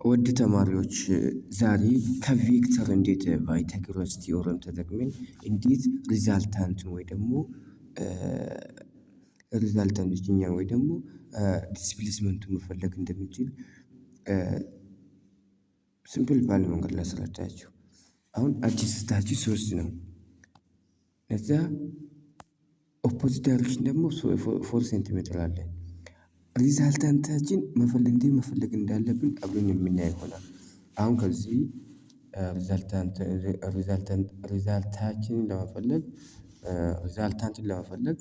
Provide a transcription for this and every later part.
ውድ ተማሪዎች፣ ዛሬ ከ vector እንዴት Pythagoras theorem ተጠቅመን እንዴት resultant ን ወይ ደግሞ resultant ወይ ደግሞ displacement ኡን መፈለግ እንደምንችል simple ባለ መንገድ ላስረዳችሁ። አሁን adjacent ኣችን 3 ነው። ለዛ opposite direction ደግሞ 4 ሴንቲሜትር አለ። Resultant ኣችን መፈለግ እንዴት መፈለግ እንዳለብን አብረን የምናየው ይሆናል። አሁን ከዚህ resultant result ኣችንን ለመፈለግ resultant ን ለመፈለግ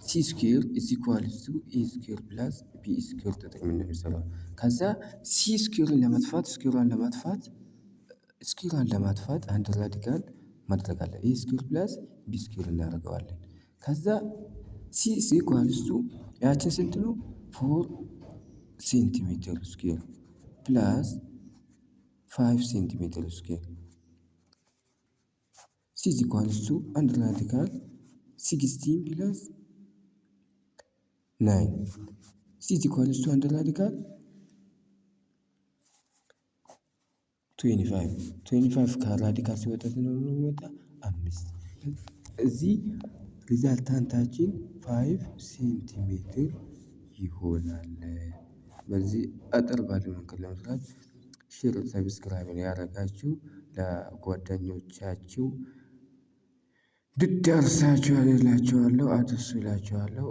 C square is equals to A square plus B square ተጠቅመን ነው የሚሰራው። ከዛ C square ን ለማጥፋት square ሯን ለማጥፋት አንድ radical ማድረግ አለ፣ A square plus B square እናደርገዋለን። ከዛ C is equals to ያችን ስንት ነው? 4 centimeter square plus 5 centimeter square። C is equals to አንድ radical 16 plus 9። C is equals to አንድ radical 25። 25 ከ radical ሲወጣ ነው የሚወጣ? 5። እዚህ resultant ኣችን 5 ሴንቲሜትር ይሆናል። በዚህ አጠር ባለ መንገድ ለመስራት share፣ subscribe ያደረጋችሁ ለጓደኞቻችሁ እንዲደርሳችሁ እላችኋለሁ፣ አድርሱ እላችኋለሁ።